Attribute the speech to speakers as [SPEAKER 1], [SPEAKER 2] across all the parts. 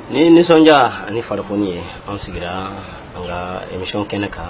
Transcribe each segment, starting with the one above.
[SPEAKER 1] Ni nisɔndiya ani farifoni ye, an sigira an ka émission kɛnɛ kan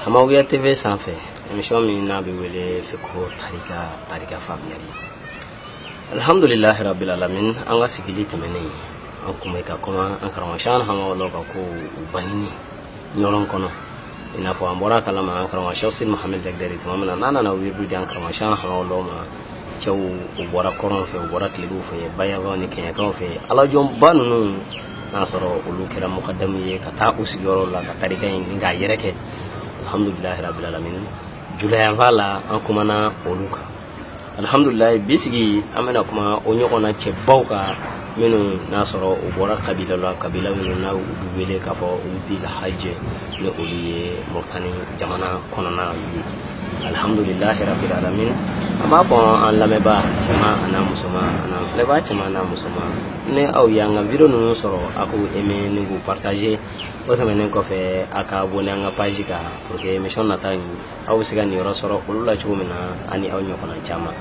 [SPEAKER 1] Hamawiya TV sanfɛ, émission min n'a bɛ wele Fiqhu Tarika, tarika faamuyali. Alhamdulilahi rabbil alamin. An ka sigili tɛmɛnen, an kun bɛ ka kuma an karamɔgɔ Cheikhna Hamawula ka ko u bangeni ɲɔrɔn kɔnɔ. I n'a fɔ an bɔra a kalama, an karamɔgɔ Cheikh Sidi Mohamed Lakidari, tuma min na n'a nana wirdu di an karamɔgɔ Cheikhna Hamawula ma, cɛw u bɔra kɔrɔn fɛ, u bɔra tilebiw fɛ, bayankaw ni kɛɲɛkaw fɛ, alajɔnba ninnu n'a sɔrɔ olu kɛra mukadamu ye ka taa u sigiyɔrɔ la ka tarika in ni k'a yɛrɛ kɛ. Alhamdulilahi rabbil alamin. Julayanfa la, an kumana olu kan. Alhamdulilayi, bi sigi an bɛna kuma o ɲɔgɔnna cɛbaw kan minnu n'a sɔrɔ u bɔra kabila la, kabila minnu n'a u bɛ wele k'a fɔ Wuld Lahaj, ni olu ye Moritani jamana kɔnɔna ye. Alhamdulilahi rabbil alamin. An b'a fɔ an lamɛnbaa cɛman an'a musoman, an'an filɛbaa cɛman n'a musoman, ni aw y'an ka video ninnu sɔrɔ, a k'u aimer ni k'u partager. O tɛmɛnen kɔfɛ, a ka abonné an ka page kan pour que émission nata in, aw bɛ se ka niyɔrɔ sɔrɔ olu la cogo min na, ani aw ɲɔgɔnna caman.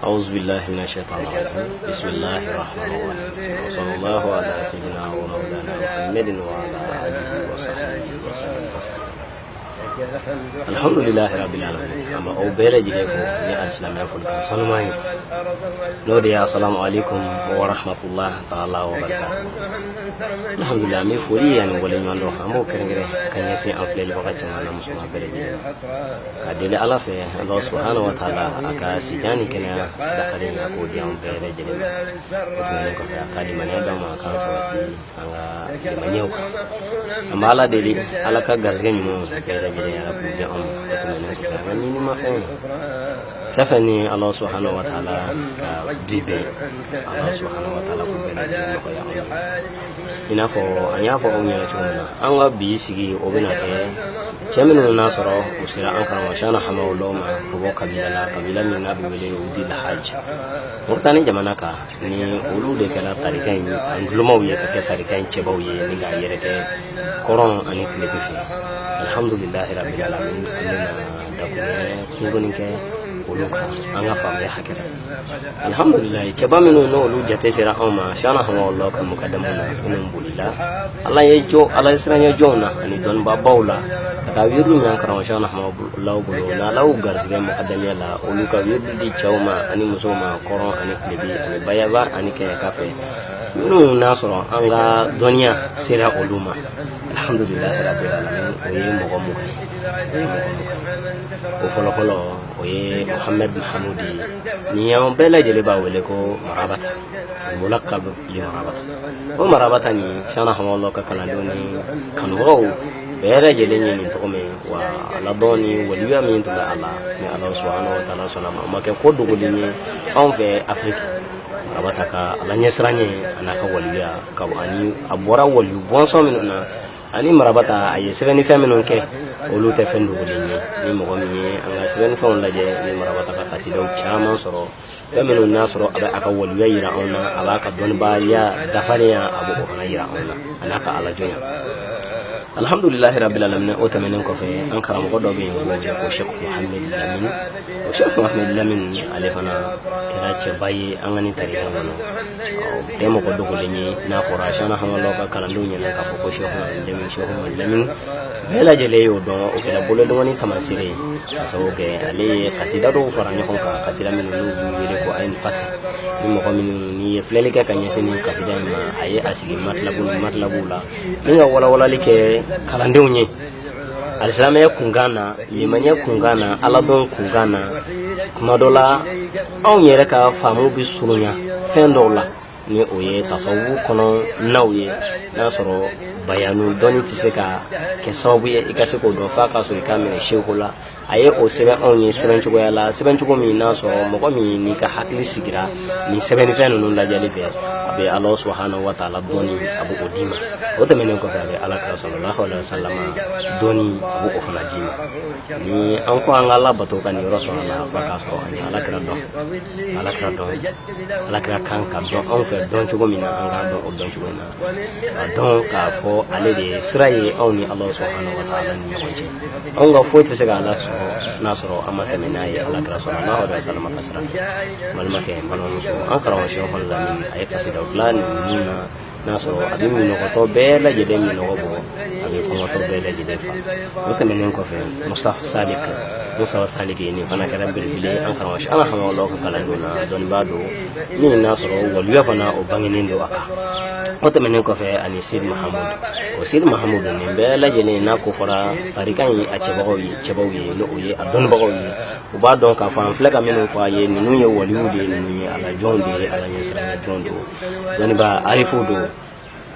[SPEAKER 1] أعوذ بالله من الشيطان الرجيم. بسم الله الرحمن الرحيم، وصلى الله على سيدنا ومولانا محمد وعلى آله وصحبه وسلم تسليما. Alhamdulilahi rabbil alamin. An b'aw bɛɛ lajɛlen fo ni alisilamɛya folikan sanuman ye, n'o de ye asalamu alaikum wa rahmatullah taala wa barakatuh. Alhamdulilah, an bɛ foli ani waleɲuman dɔn, an b'o kɛrɛnkɛrɛn ka ɲɛsin an filɛlibaga cɛman n'a musoman bɛɛ lajɛlen ma, ka deli Ala fɛ, Allah subhanahu wa taala a ka sijan ni kɛnɛya dafalen, a k'o di an bɛɛ lajɛlen ma. O tɛmɛnen kɔfɛ, a ka limaniya d'an ma k'an sabati an ka limaniyaw kan. An bɛ Ala deli, Ala ka garisɛgɛ ɲumanw bɛɛ lajɛlen, Ala k'u di anw ma. O tɛmɛnen kɔfɛ, an ka ɲinimafɛn fɛn fɛn ni Allah subhanahu wa taala ka bi bɛn, Allah subhanahu wa taala k'u bɛɛ lajɛlen nɔgɔya anw ye. I n'a fɔ an y'a fɔ aw ɲɛna cogo min na, an ka bi sigi o bɛna kɛ cɛ minnu n'a sɔrɔ u sera an karamɔgɔ Cheikhna Hamawula ma ka bɔ kabila la, kabila min n'a bɛ wele Wuld Lahaj, Moritani jamana kan, ni olu de kɛra tarika in a dulomaw ye, ka kɛ tarika in cɛbaw ye ni k'a yɛrɛ kɛ kɔrɔn ani tilebi fɛ. Alhamdulilahi rabbil alamin. An bɛna dakuruɲɛ kunkurunin kɛ olu kan an ka faamuya hakɛ la. Alhamdulilayi, cɛba minnu n'olu jate sera anw ma Cheikhna Hamawula ka mukadamu na, minnu bolila Ala ye jɔ, Ala ye siranya jɔnw na ani dɔnnibabaw la ka taa wirdu min an karamɔgɔ Cheikhna Hamawula bolo, n'Ala y'u garisɛgɛ mukadamiya la, olu ka wirdu di cɛw ma ani musow ma, kɔrɔn ani tilebi ani bayaba ani kɛɲɛka fɛ, minnu n'a sɔrɔ an ka dɔnniya sera olu ma. Alhamdulilahi rabbil alamin. O ye mɔgɔ 20 ye, o ye mɔgɔ 20 ye. O fɔlɔfɔlɔ, o ye Mohamed Mahamudi ye, ni an bɛɛ lajɛlen b'a wele ko Marabata, mulakab li Marabata. O Marabata ni Cheikhna Hamawula ka kalandenw ni kanubagaw bɛɛ lajɛlen ye nin tɔgɔ min wa, aladɔn ni waliya min tun bɛ a la, ni Ala subhanahu wa taala sɔnna ma, o ma kɛ ko dogolen ye anw fɛ Afiriki. Marabata ka Ala ɲɛsiran ye a n'a ka waliya ka ani a bɔra waliyu bɔnsɔn minnu na, ani Marabata a ye sɛbɛnnifɛn minnu kɛ, olu tɛ fɛn dogolen ye. Ni mɔgɔ min ye an ka sɛbɛnnifɛnw lajɛ, ni Marabata ka kasidaw caman sɔrɔ, fɛn minnu n'a sɔrɔ a bɛ a ka waliya yira anw na, a b'a ka dɔnnibaya dafalenya, a b'o fana yira anw na, a n'a ka alajɔnya. Alhamdulilahi rabbil alamin. O tɛmɛnen kɔfɛ, an karamɔgɔ dɔ bɛ yen, u b'o wele ko Sheikh Mohamed Lamin. O Sheikh Mohamed Lamin, ale fana kɛra cɛba ye an ka nin tarika kɔnɔ. O tɛ mɔgɔ dogolen ye. N'a fɔra Cheikhna Hamawula ka kalandenw ɲɛna k'a fɔ ko Sheikh Mohamed Lamin, Sheikh Mohamed Lamin, bɛɛ lajɛlen y'o dɔn. O kɛra bolodɔngɔni taamasere ye, ka sababu kɛ ale ye kasida dɔw fara ɲɔgɔn kan, kasida minnu n'u b'u wele ko Ayin Fati. Ni mɔgɔ minnu n'i ye filɛli kɛ ka ɲɛsin nin kasida in ma, a ye a sigi matlabu ni matlabuw la ni ka walawalali kɛ kalandenw ye alisilamɛya kunkan na, limaniya kunkan na, aladɔn kunkan na. Kuma dɔ la, anw yɛrɛ ka faamu bɛ surunya fɛn dɔw la, ni o ye tasawu kɔnɔ naw ye, n'a sɔrɔ Bayanu dɔnni tɛ se ka kɛ sababu ye i ka se k'o dɔn f'a k'a sɔrɔ i k'a minɛ seku la. A ye o sɛbɛn anw ye sɛbɛn cogoya la, sɛbɛn cogo min n'a sɔrɔ mɔgɔ min n'i ka hakili sigira nin sɛbɛnnifɛn ninnu lajɛli fɛ, a bɛ Ala subahana wa taala dɔnni, a b'o d'i ma. O tɛmɛnen kɔfɛ, a bɛ Ala kira sallallahu alaihi wasallam dɔnni, a b'o fana d'i ma. Ni an ko an ka Ala bato ka nin yɔrɔ sɔrɔ a la, f'a k'a sɔrɔ an ye Ala kira dɔn. Ala kira dɔn, Ala kira kan ka dɔn anw fɛ dɔn cogo min na, an k'a dɔn o dɔn cogo in na, a dɔn k'a fɔ ale de ye sira ye anw ni Ala subahana wa taala ni ɲɔgɔn cɛ. Anw ka foyi tɛ se ka Ala sɔrɔ n'a sɔrɔ an ma tɛmɛ n'a ye Ala kira sallallahu alaihi wasallam ka sira fɛ. Balimakɛ, balimamuso, an karamɔgɔ Sɛku Lamini, a ye kasidaw dilan nin na n'a sɔrɔ a bɛ minɔgɔtɔ bɛɛ lajɛlen minɔgɔ bɔ, a bɛ kɔngɔtɔ bɛɛ lajɛlen fa. O tɛmɛnen kɔfɛ, Mustafa Salik, Mustafa Salik, nin fana kɛra belebele an karamɔgɔ Sɛku Hamawula ka kalandenw na, dɔnnibaa don min n'a sɔrɔ waliya fana o bangenen don a kan. O tɛmɛnen kɔfɛ, ani Sidi Mahamudu, o Sidi Mahamudu, nin bɛɛ lajɛlen n'a ko fɔra tarika in a cɛbagaw ye, cɛbaw ye, n'o ye a dɔnnibagaw ye, u b'a dɔn k'a fɔ an filɛ ka minnu fɔ a ye, ninnu ye waliw de ye, ninnu ye Ala jɔnw de ye, Ala ɲɛsiranɲɛ jɔnw don, dɔnnibaa arifu don.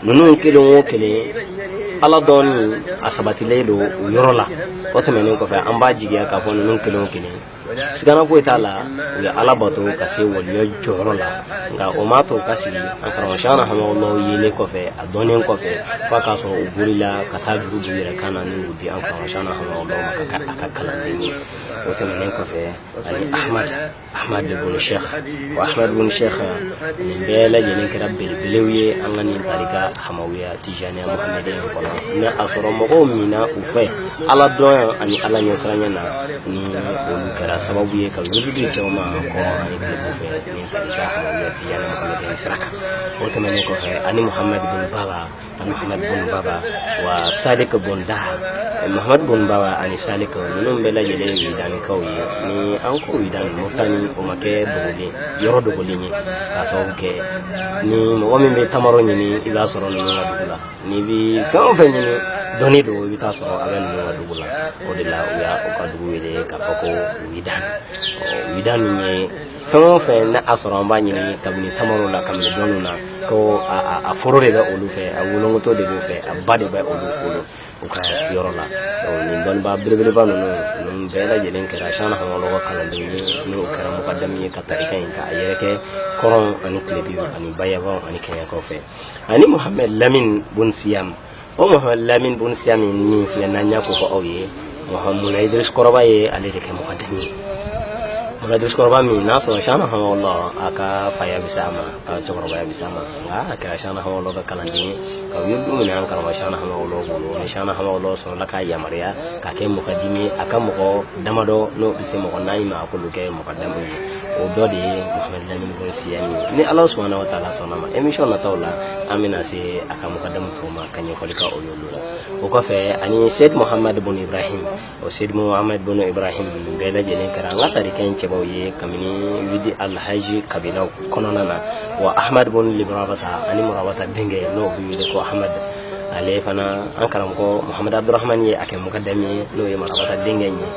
[SPEAKER 1] Ninnu kelen o kelen, Ala dɔnni a sabatilen don o yɔrɔ la. O tɛmɛnen kɔfɛ, an b'a jigiya k'a fɔ ninnu kelen o kelen, sigana foyi t'a la, u ye Ala bato ka se waliya jɔyɔrɔ la. Nka o m'a to ka sigi an karamɔgɔ Sɛkina Hamawula yelen kɔfɛ, a dɔnnen kɔfɛ, f'a k'a sɔrɔ u bolila ka taa juru d'u yɛrɛ kan na ni k'u di an karamɔgɔ Sɛkina Hamawula ma ka kɛ a ka kalanden ye. O tɛmɛnen kɔfɛ, ani Ahmad, Ahmad bun Sheikh, wa Ahmad bun Sheikh, nin bɛɛ lajɛlen kɛra belebelew ye an ka nin tarika Hamawiya Tijaniya Muhamadiya in kɔnɔ, ni a sɔrɔ mɔgɔw minna u fɛ Ala dɔn ani Ala ɲɛsiranɲɛ na, ni olu kɛra sababu ye ka wuli di cɛw ma kɔrɔn ani tilebin fɛ nin tarika Hamawiya Tijaniya Muhamadiya in sira kan. O tɛmɛnen kɔfɛ, ani Muhamad bun Baba, Muhammad bun Baba wa Salik bun Daha, Muhammad bun Baba ani Salik, ninnu bɛɛ lajɛlen ye Widanikaw ye. Ni an ko Widan, Murtani, o ma kɛ dogolen, yɔrɔ dogolen ye, k'a sababu kɛ ni mɔgɔ min bɛ tamaro ɲini, i b'a sɔrɔ ninnu ka dugu la. N'i bɛ fɛn o fɛn ɲini, dɔnni don, i bɛ taa sɔrɔ a bɛ ninnu ka dugu la. O de la u y'a u ka dugu wele k'a fɔ ko Widan. Widan min ye fɛn o fɛn n'a sɔrɔ an b'a ɲini, kabini tamaro la, kabini dɔnniw na, ko a foro de bɛ olu fɛ, a wolonkoto de b'o fɛ, a ba de bɛ olu bolo u ka yɔrɔ la. Nin dɔnnibaa belebeleba ninnu bɛɛ lajɛlen kɛra Sɛkina Hamawula ka kalandenw ye, n'o kɛra mukadami ye ka tarika in ka a yɛrɛkɛ kɔrɔn ani tilebin ani bayaban ani kɛɲɛkaw fɛ. Ani Muhamɛd Lamin bun Siyam, o Muhamɛd Lamin bun Siyam min filɛ n'an y'a ko fɔ aw ye, Muhamadu Idris kɔrɔba ye ale de kɛ mukadami ye. Mula Idris kɔrɔba min n'a sɔrɔ Sɛkina Hamawula a ka faya bɛ s'a ma, ka cɛkɔrɔbaya bɛ s'a ma, nka a kɛra Sɛkina Hamawula ka kalanden ye ka wiridu minɛ an karamɔgɔ Sɛkina Hamawula bolo. Ni Sɛkina Hamawula sɔrɔla k'a yamaruya ka kɛ mukadimi ye, a ka mɔgɔ damadɔ, n'o bɛ se mɔgɔ 4 ma, a k'olu kɛ mukadamu ye. O dɔ de ye Muhamɛd Lamini bun Siyami ye. Ni Ala subahana wa taala sɔnna ma, émission nataw la, an bɛna se a ka mukadamu tɔw ma ka ɲɛfɔli kɛ o y'olu la. O kɔfɛ, ani Seyid Muhamad bun Ibrahim, o Seyid Muhamad bun Ibrahim, nin bɛɛ lajɛlen kɛra an ka tarika in cɛbaw ye kabini Widi Alhaji kabilaw kɔnɔna na. Wa Ahmad bun Limarabata, ani Murabata denkɛ n'o bɛ wele ko Ahmad, ale fana an karamɔgɔ Muhamad Abdurahman ye a kɛ mukadami ye, n'o ye Marabata denkɛ ye,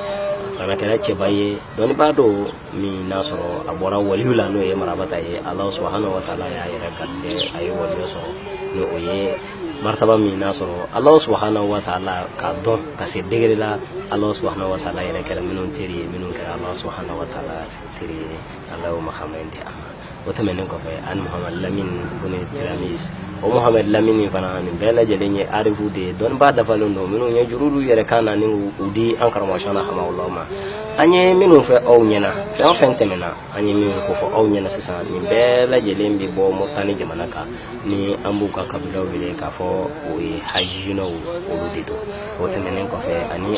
[SPEAKER 1] fana kɛra cɛba ye, dɔnnibaa don min n'a sɔrɔ a bɔra waliyu la, n'o ye Marabata ye. Ala subahana wa taala y'a yɛrɛ garijɛgɛ, a ye waliyu sɔrɔ, n'o o ye martaba min n'a sɔrɔ Ala subahana wa taala k'a dɔn ka se degré la, Ala subahana wa taala yɛrɛ kɛra minnu teri ye, minnu kɛra Ala subahana wa taala teri ye, Ala y'o makama in di a ma. O tɛmɛnen kɔfɛ, ani Muhamad Lamin bun Tiramis, o Muhamad Lamin fana, nin bɛɛ lajɛlen ye arifu de ye, dɔnnibaa dafalen don, minnu ye juru d'u yɛrɛ kan na ni u di an karamɔgɔ Sɛkina Hamawula ma. An ye minnu fɛ aw ɲɛna, fɛn o fɛn tɛmɛna, an ye minnu ko fɔ aw ɲɛna sisan, nin bɛɛ lajɛlen bɛ bɔ Mauritanie jamana kan, ni an b'u ka kabilaw wele k'a fɔ o ye hajinaw, olu de don. O tɛmɛnen kɔfɛ, ani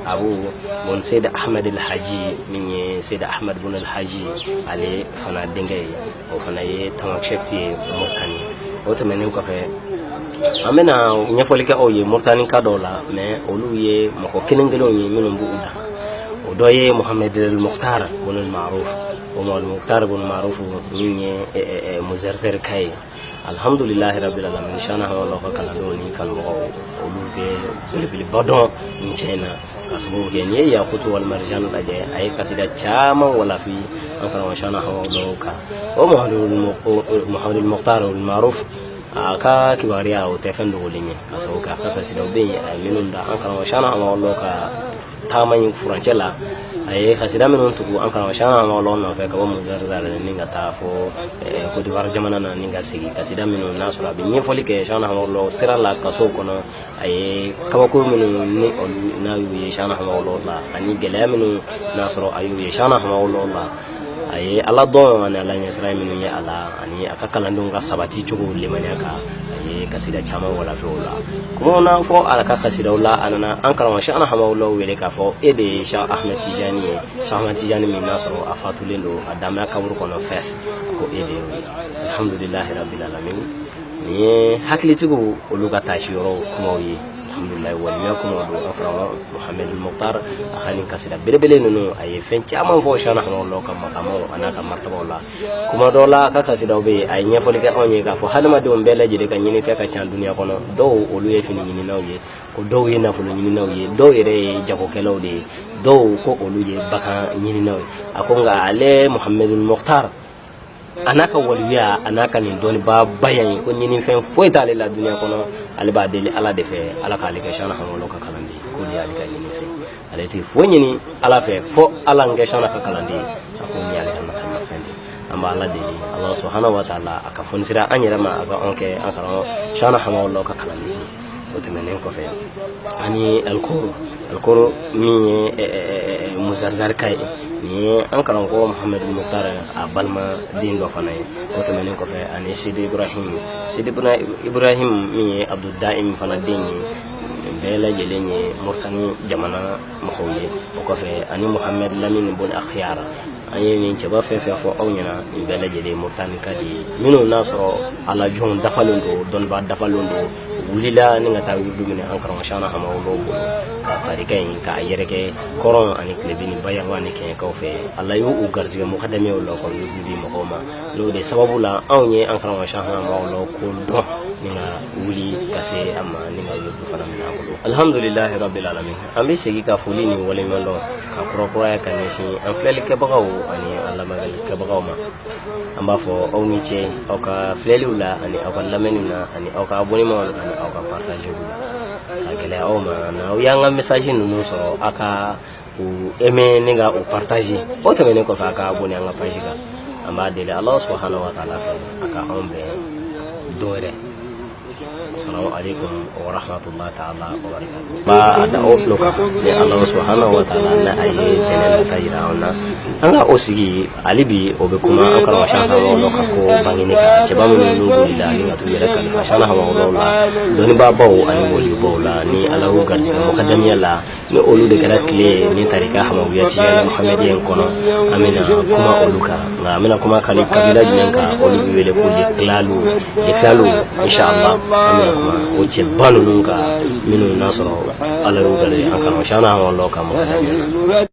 [SPEAKER 1] Abu bon Seyid Ahmed El Haji, min ye Seyid Ahmed bun El Haji, ale fana denkɛ ye, o fana ye Tamasɛki ye Mauritanie. O tɛmɛnen kɔfɛ, an bɛna ɲɛfɔli kɛ aw ye Mauritanie ka dɔw la, mais olu ye mɔgɔ kelen kelenw ye minnu b'u dan. O dɔ ye Mohamed El Mukhtar bun El Maruf, o Mohamed Mukhtar bun Maruf min ye Muzɛrizɛri ka ye. Alhamdulilahi rabbil alamin, Sɛkina Hamawula ka kalandenw ni kanubagaw, olu bɛ belebeleba dɔn nin cɛ in na, ka sababu kɛ n'i ye Yakutu wal Marjan lajɛ, a ye kasida caman walafi an karamɔgɔ Sɛkina Hamawula kan. O Mohamed Mukhtar al Maruf A ka kibaruya o tɛ fɛn dogolen ye, ka sababu kɛ a ka kasidaw bɛ yen, a ye minnu da an karamɔgɔ Shana Hamawula ka taama in furancɛ la. A ye kasida minnu tugu an karamɔgɔ Shana Hamawula nɔfɛ ka bɔ Muzari ni ka taa fo Côte d'Ivoire jamana na ni ka segin, kasida minnu n'a sɔrɔ a bɛ ɲɛfɔli kɛ Shana Hamawula sira la kaso kɔnɔ, a ye kabako minnu ni olu n'a y'u ye Shana Hamawula la, ani gɛlɛya minnu n'a sɔrɔ a y'u ye Shana Hamawula la, a ye ala dɔn ani ala ɲɛsiran minnu ye a la, ani a ka kalandenw ka sabati cogo limaniya kan, a ye kasida caman walafe o la. Kuma na fɔ a ka kasidaw la, a nana an karamɔgɔ Shana Hamawula wele k'a fɔ e de ye Shah Ahmed Tijani ye, Shah Ahmed Tijani min n'a sɔrɔ a fatulen don, a damina kaburu kɔnɔ Fès, ko e de y'o ye. Alhamdulilahi rabbil alamin. Nin ye hakilitigiw olu ka taasi yɔrɔ kumaw ye. Alhamdulilahi, waliya kumaw don. An karamɔgɔ Muhamadu Mukhtar, a ka nin kasida belebele ninnu, a ye fɛn caman fɔ Shana Hamawula ka makamaw a n'a ka martabaw la. Kuma dɔ la, a ka kasidaw bɛ yen, a ye ɲɛfɔli kɛ anw ye k'a fɔ hadamadenw bɛɛ lajɛlen ka ɲinifɛn ka ca dunuya kɔnɔ. Dɔw olu ye fini ɲininaw ye, ko dɔw ye nafolo ɲininaw ye, dɔw yɛrɛ ye jagokɛlaw de ye, dɔw ko olu ye bagan ɲininaw ye. A ko nka ale Muhamadu Mukhtar, a n'a ka waliya, a n'a ka nin dɔnnibaa ba in, ko ɲinifɛn foyi t'ale la dunuya kɔnɔ, ale b'a deli ala de fɛ, ala k'ale kɛ Shana Hamawula ka kalanden, k'o de y'ale ka ɲinifɛn. Ale tɛ foyi ɲini ala fɛ fo ala n kɛ Shana ka kalanden. A ko nin y'ale ka natamafɛn de ye. An b'a ala deli, ala subhanahu wa ta'ala, a ka fonisira an yɛrɛ ma, a ka anw kɛ an karamɔgɔ Shana Hamawula ka kalanden ye. O tɛmɛnen kɔfɛ, ani alikoro alikoro min ye Muzarizarika ye, nin ye an karamɔgɔ Muhamadu Mukhtar a balima den dɔ fana ye. O tɛmɛnen kɔfɛ, ani Sidi Ibrahim, Sidi Ibrahim min ye Abdudaim fana den ye, nin bɛɛ lajɛlen ye Moritani jamana mɔgɔw ye. O kɔfɛ, ani Muhamadu Lamini bon Akhyara. An ye nin cɛba fɛn fɛn fɔ aw ɲɛna, nin bɛɛ lajɛlen ye Moritani ka de ye, minnu n'a sɔrɔ ala jɔnw dafalen don, dɔnnibaa dafalen don, wulila ni ka taa wirdu minɛ an karamɔgɔ Shana Hamawula bolo ka tarika in k'a yɛrɛkɛ kɔrɔn ani tilebin ni bayanfan ni kɛɲɛkaw fɛ. Ala y'u u garijɛgɛ mukadamiyaw la ka wirdu di mɔgɔw ma. N'o de sababu la, anw ye an karamɔgɔ Shana Hamawula ko dɔn ni ka wuli ka se a ma ni ka wirdu fana minɛ a bolo. Alhamdulilahi rabbil alamin. An bɛ segin ka foli ni waleɲuman dɔn ka kurakuraya ka ɲɛsin an filɛlikɛbagaw ani an lamɛnnikɛbagaw ma. An b'a fɔ aw ni ce aw ka filɛliw la, ani aw ka lamɛnniw na, ani aw ka abonnement, ani aw ka partagew la. Ka gɛlɛya aw ma, n'aw y'an ka message ninnu sɔrɔ, aw ka u aimer ni ka u partager. O tɛmɛnen kɔfɛ, a ka abonné an ka page kan. An b'a deli ala subhanahu wa ta'ala fɛ, a ka anw bɛn don wɛrɛ. Assalamu alaikum wa rahmatullahi ta'ala wa barakatuh. Ba a da o tulo kan ni ala subhanahu wa ta'ala na a ye dɛnɛ nata yira an na, an ka o sigi hali bi, o bɛ kuma an karamɔgɔ Shana Hamawula ka ko bangeni kan, cɛba minnu n'u wulila ni ka t'u yɛrɛ kalifa Shana Hamawula la, dɔnnibaabaw ani walibaw la, ni ala y'u garijɛgɛ mukadamiya la, ni olu de kɛra tile ni tarika hamawiya tijani muhamadiya in kɔnɔ. An bɛna kuma olu kan, nka an bɛna kuma kali kabila jumɛn kan? Olu bɛ wele ko lekilalu, lekilalu. Inshallah, an bɛna kuma o cɛba ninnu kan, minnu n'a sɔrɔ ala y'u garijɛgɛ an karamɔgɔ Shana Hamawula ka mukadamiya la.